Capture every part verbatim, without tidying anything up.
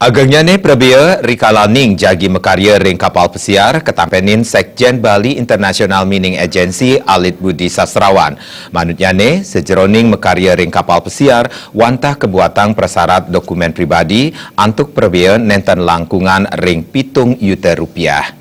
Agengnyane prabea rikalaning jagi makarya ring kapal pesiar, katampenin Sekjen Bali International Mining Agency Alit Budi Sastrawan. Manutnyane, sajeroning makarya ring kapal pesiar, wantah kabuatang prasarat dokumen pribadi, antuk prabea nenten langkungan ring pitung yuta rupiah.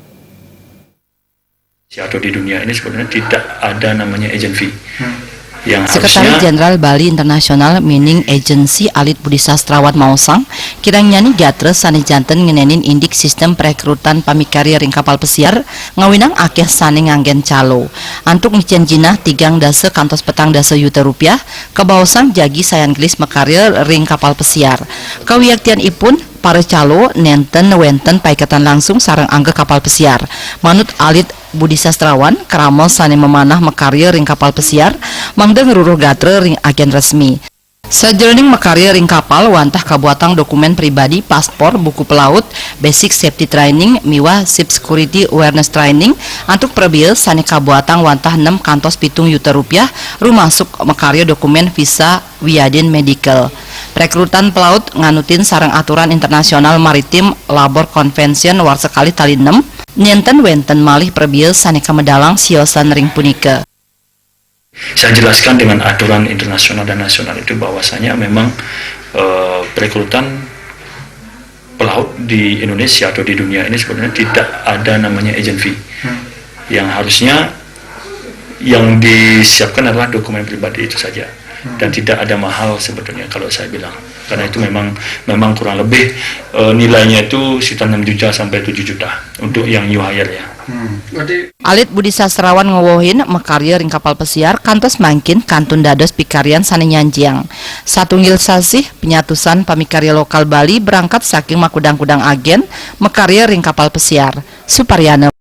Atau di dunia ini sebenarnya tidak ada namanya agent fee. Hmm. Yang Sekretaris Jenderal Bali International Mining Agency Alit Budi Sastrawan maosang, kirangnyane gatra sane janten ngenenin indik sistem perekrutan pamikarya ring kapal pesiar, ngawinang akeh sane nganggen calo. Antuk ngicen jinah tigang dasa kantos petang dasa yuta rupiah, kabaosang jagi sayan gelis makarya ring kapal pesiar. Kawiaktianipun, para calo nenten wenten paiketan langsung sareng angga kapal pesiar. Manut Alit Budi Sastrawan, krama sane mamanah makarya ring kapal pesiar, mangda ngruruh gatra ring agen resmi. Sajeroning makarya ring kapal, wantah kabuatang dokumen pribadi, paspor, buku pelaut, basic safety training, miwah ship security awareness training, antuk prabea sane kabuatang wantah nem kantos pitung yuta rupiah, rumasuk makarya dokumen visa wiadin medical. Perekrutan pelaut nganutin sareng aturan internasional maritim Labor Convention warsa kalih tali enem, nenten wenten malih prabea sane kamedalang siosan ring punika. Saya jelaskan dengan aturan internasional dan nasional itu bahwasanya memang eh, perekrutan pelaut di Indonesia atau di dunia ini sebenarnya tidak ada namanya agent fee. Hmm. Yang harusnya yang disiapkan adalah dokumen pribadi itu saja. Hmm. Dan tidak ada mahal sebetulnya kalau saya bilang. Karena itu memang memang kurang lebih eh, nilainya itu sekitar enam juta sampai tujuh juta untuk yang new hire ya. Hmm. Alit Budi Sastrawan ngewohin makarya ring kapal pesiar kantos mangkin kantun dados pikaryan sane nyanjiang. Satunggil sasih, penyatusan pamikarya lokal Bali berangkat saking makudang-kudang agen makarya ring kapal pesiar. Suparyana.